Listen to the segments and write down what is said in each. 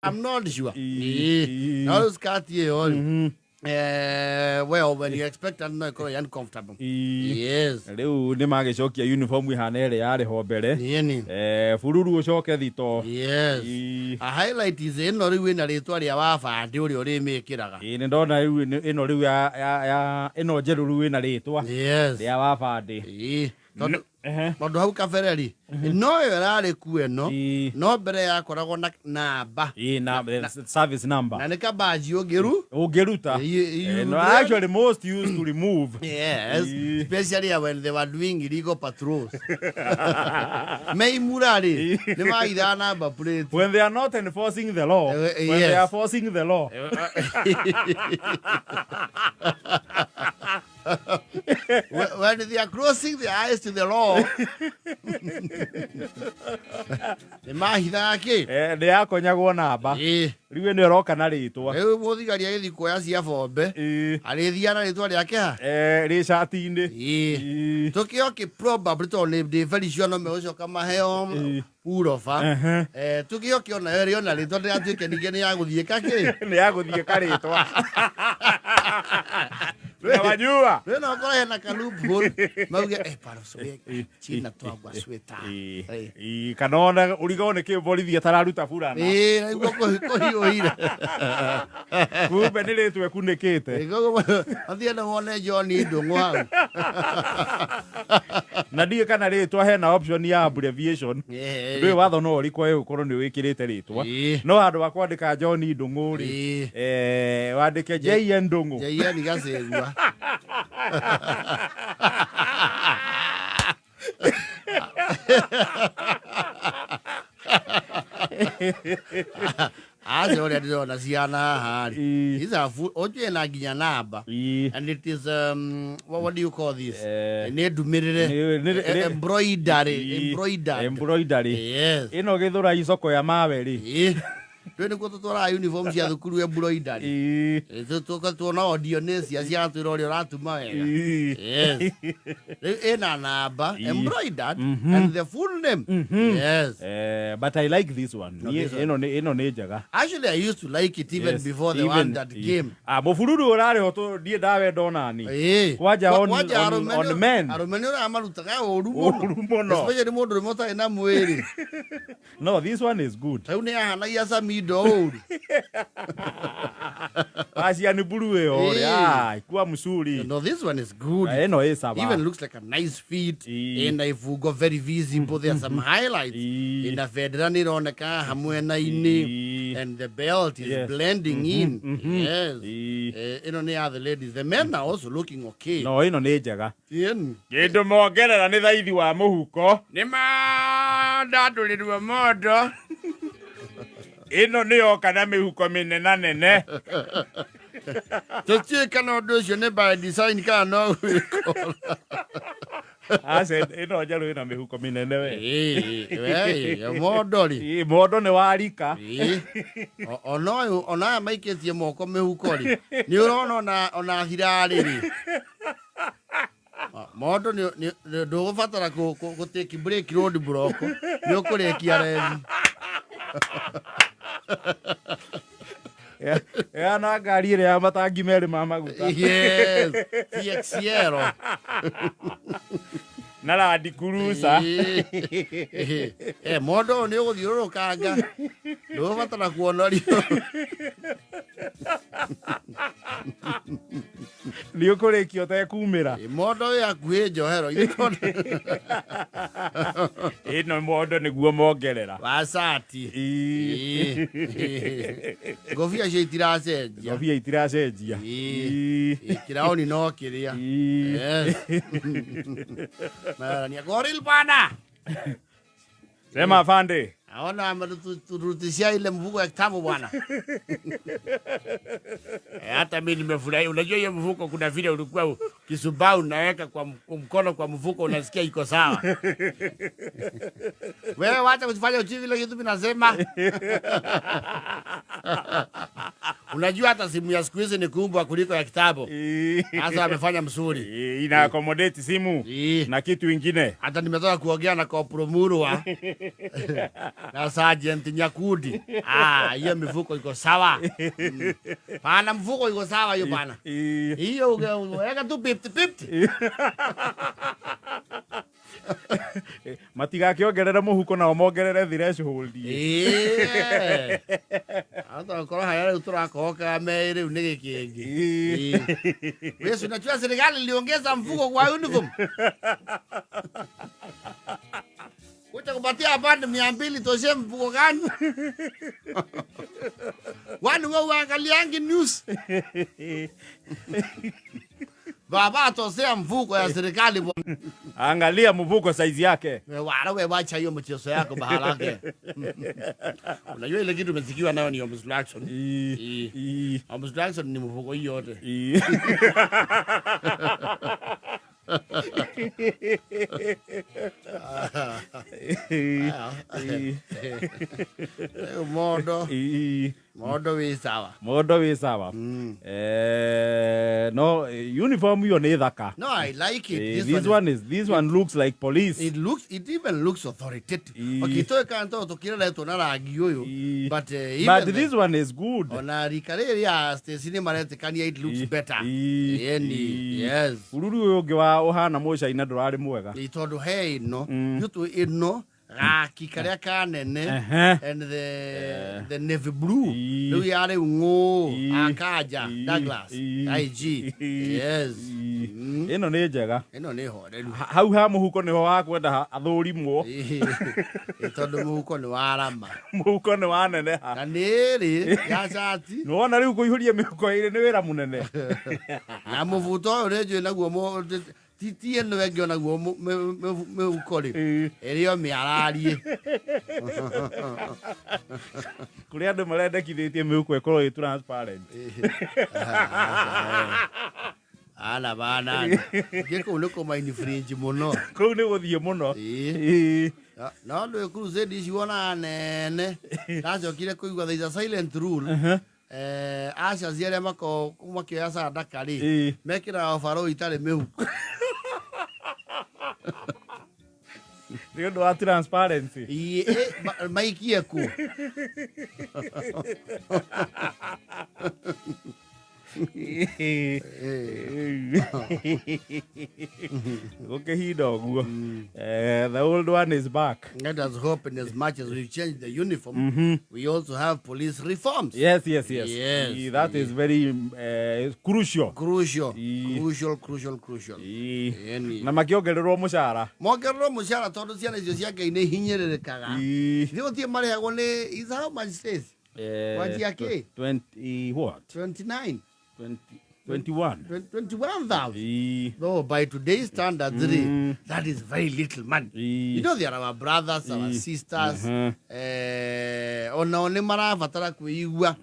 I'm not sure. Ii, Ĩĩ. ii. No rĩu skirt ĩyo rĩ, well, when you expect that, no ĩkorwo ĩ uncomfortable. Yes. Rĩu nĩ magĩcokia uniform ihana ĩrĩa yarĩ ho mbere. Ĩni. Bururu ũcoke thito. Yes. A highlight is ĩno rĩu ĩna rĩtwa rĩa wabandĩ ũrĩa ũrĩmĩkĩraga. Ĩĩ, nĩ ndona rĩu ĩno rĩu ya ĩno njerũ rĩu ĩna rĩtwa rĩa wabandĩ. Ĩĩ. Tondũ Ehe. Tondũ hau kabere rĩ, no ĩyo ĩrarĩ kuo ĩno, no mbere yakoragwo na namba. Ĩĩ, na service number. Na nĩ kabanji ũngĩru ũngĩruta. No, actually most used to remove. Yes, especially when they were doing illegal patrols. Meimura rĩ, nĩ maithaga number plate. When they are not enforcing the law, when they are forcing the law. When they are closing their eyes to the law, nĩ mahithaga kĩ? Nĩ yakonyagwo namba. Rĩu ĩno ĩroka na rĩtwa. Rĩu mũthigari agĩthiĩ kuoya cia bombe, arĩthiaga na rĩtwa rĩake ha? Rĩ cati-inĩ. Tũkĩoke probably tondũ nĩ ndĩ very sure no megũcoka maheo puroba. Tũkĩoke onayo ĩrĩ ona rĩtwa ndĩgatuĩke ningĩ nĩ ya gũthiĩka kĩ? Nĩ ya gũthiĩka rĩtwa. Na wajua. Rĩu no ũkorwo hena ka loophole mauge paro swe china twagwa sweta. Ĩĩ, kana ona ũrigwo nĩ kĩ borithi atararuta burana. Ĩĩ, naiguo kũhiũhire. Kumbe nĩ rĩtwa ĩkunĩkĩte. Athiĩ na wone John Ndũng'ũ hau. Na ndiũĩ kana rĩtwa hena option ya abbreviation. Ndũĩ watho no ũrikwo ũkorwo nĩ wĩkĩrĩte rĩtwa. No handũ wa kwandĩka John Ndũng'ũ rĩ, wandĩke JN Ndũng'ũ. JN Gacegua. Aca ũrĩa ndĩrona ciana haha rĩ. These are full, ũnjũĩ na nginya namba. And it is what do you call this? Nĩ ndumĩrĩre. Embroidery, embroidered. Embroidery. Yes. Ĩno gĩthũra icoko ya mawe rĩ. Rĩu nĩkuo tũtwaraga uniform cia thukuru embroidery. Tuona audio nĩ cia ciana twĩra ũrĩa ũratuma wega. Yes. Rĩu ĩna namba embroidered and the full name. Yes. But I like this one. No, Niĩ this one. ĩno nĩ njega. Actually, I used to like it even Yes, before the even- one that came. Ah, mũbururu ũrarĩ ho niĩ ndawenda onani. Kwanja Kwanja arũme on men. Arũme nĩ ũramarutaga ũru mũno. Ũru mũno. Especially mũndũ ũrĩa ũtarĩ na mwĩrĩ. No, this one is good. Rĩu nĩ ahanagia Samido ũru. Asian blue ĩyo rĩ, ah, kuwa mzuri. No, this one is good. Ah, ĩno ĩ sawa. Even looks like a nice fit. Ina ibungo very visible. There are some highlights. Ina bendera nĩ ĩroneka haha mwena-inĩ. And the belt is blending in. Yes. Ĩno nĩ ya the ladies. The men are also looking okay. No, ĩno nĩ njega. Ĩni. Kĩndũ mongerera nĩ thaithi wa mũhuko. Nĩ mandandũrĩrwo mondo. Ĩno nĩ yoka na mĩhuko mĩnenanene. Tũtiũĩ kana ũndũ ũcio nĩ by design kana no gwĩkora. Aca, ĩno njerũ ĩna mĩhuko mĩnene we. Ĩĩ, mondo rĩ. Ĩĩ, mondo nĩ warika. Ĩĩ. Ona ũyũ, ona aya maikĩtie moko mĩhuko rĩ, nĩ ũrona ona thirarĩ rĩ. Mondo ndũgũbatara kũ take break road block, nĩ ũkũrĩkia rethi. Yana ngari ĩrĩa ya matangi merĩ ma maguta. Yes, CXL. Na Land Cruiser. Mondo ũyũ nĩ ũgũthiũrũrũkanga, ndũgũbatara kuonorio. Nĩ ũkũrĩkia ũtekumĩra. Mondo wĩ hakuhĩ njohero, ithuĩ Ĩno mondo nĩguo mongerera. Wa cati. Ngobia icio itiracenjia. Ngobia itiracenjia. Kĩraũni no kĩrĩa. Yes. Marania goril bwana. Sema afande. Naona ameturudishia ile mfuko ya kitambo bwana. Hata mimi nimefurahi. Unajua hiyo mfuko kuna vile ulikuwa kisubaa unaweka kwa mkono kwa mfuko unasikia iko sawa. Wewe wacha kujifanya uchivi ile kitu mimi nasema. Unajua hata simu ya siku hizi ni kubwa kuliko ya kitambo. Sasa amefanya mzuri. Ina accommodate simu na kitu ingine. Hata nimetoka kuongea na Kopro Murwa na Sergeant Nyakudi. Ah, hiyo mifuko iko sawa. Pana mfuko iko sawa hiyo bana. Hiyo weka tu 50 50. Matigakĩongerere mũhuko nao mongerere threshold. Ĩĩ. Hata korwo harĩa rĩu tũrakohoka me rĩu nĩ gĩkĩngĩ. Wewe unajua serikali iliongeza mfuko kwa uniform. Kuja kupatia afande 200 toshe mfuko gani? Wani wewe uangaliangi news? Baba tosea mfuko ya serikali bwana. Angalia mfuko size yake. Wewe wala wewe wacha hiyo mchezo yako bahalake. Unajua ile kitu umesikiwa nayo ni obstruction. Obstruction ni mfuko hiyo yote. Mondo. Mondo wĩ sawa. Mondo wĩ sawa. No uniform hiyo nĩ thaka. No, I like it. This one is, this one looks like police. It looks, it even looks authoritative. Okay, toe kanto tukireretwo na rangi ũyũ. But even But the this one is good. Ona rika rĩrĩ ya Stacy nĩ maretĩkania it looks better. Yeni, yes. Ururu ũyũ ũngĩ wa ũhana mũcaina ndũrarĩ mwega. Ĩ tondũ he ĩno, yũtũ ĩno gaki karia kanene and the navy blue riu ya riu ng'ũ akanja Douglas IG yes. Ĩno nĩ njega. Ĩno nĩ horeru. Hau ha mũhuko nĩho wakwenda athũrimwo. Ĩ tondũ mũhuko nĩ warama. Mũhuko nĩ waneneha. Na nĩ ĩrĩ ya cati. Nĩwona rĩu kũihũria mĩhuko ĩrĩ nĩ wĩra mũnene. Na mũbuto ũyũ nĩ njũĩ naguo ti ĩno ĩngĩ onaguo mĩhuko rĩ. Ĩrĩ o mĩararie. Kũrĩ andũ marendekithĩtie mĩhuko ĩkorwo ĩ transparent. Ana bana. Ngĩ kũu nĩ kũma infringe mũno. Kũu nĩ gũthiĩ mũno. No ndũ crusade ici wonaga nene. Ndacokire kũigua there is a silent rule. Aca arĩa makoragwo makĩoya sadaka rĩ, mekĩraga overall itarĩ mĩhuko. Nĩ ũndũ wa transparency. Ĩ, maikie kũ? Gũkĩhinda ũguo. The old one is back. Let us hope in as much as we've changed the uniform, we also have police reforms. Yes, yes, yes. Yes. That is very crucial. Crucial. Crucial, crucial, crucial. Yeni. Na makĩongererwo mũcara. Mongererwo mũcara tondũ ciana icio cia Ngai nĩ hinyĩrĩrĩkaga. Ithuĩ gũtirĩ marĩhagwo nĩ is how much stays? Wanjia kĩ? 20 what? 29. 21. 21,000. No, by today's standards, that is very little money. You know, they are our brothers, our sisters. Onao nĩ marabatara kwĩigua.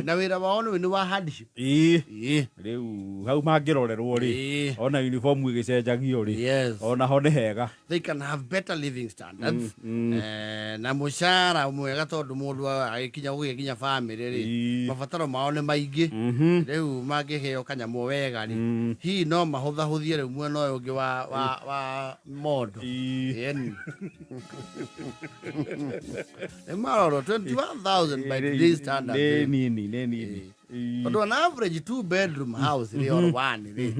Na wĩra wao nĩ wa hardship. Rĩu hau mangĩrorerwo rĩ, ona uniform ĩgĩcenjagio rĩ, ona ho nĩ hega. They can have better living standards. Na mũcara mwega tondũ mũndũ agĩkinya gũgĩkinya family rĩ, mabataro mao nĩ maingĩ. Rĩu mangĩheo kanyamũ wega rĩ, hihi no mahũthahũthie rĩu mwena ũyũ ũngĩ wa mondo. Ĩni. Nĩ marorwo 21,000 by today's standard. Nĩ nini, nĩ nini. Tondũ on average 2 bedroom house rĩ, or 1 rĩ,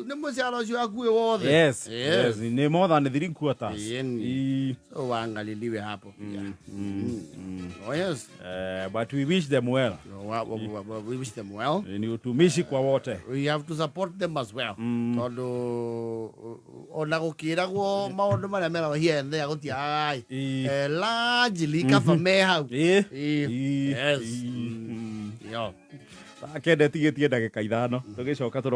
nĩ mũcara ũcio wakuĩ wothe. Yes, Yes. yes, nĩ more than 3 quarters. Ĩni. So waangaliliwe hapo pia. Oh yes. But we wish them well. We wish them well. Ni utumishi kwa wote. We have to support them as well. Tondũ ona gũkĩragwo maũndũ marĩa meragwo here and there gũtiagaga ĩ. Largely kaba me hau. Yes. Yo. Akende tigĩtie ndagĩka ithano tũgĩcoka.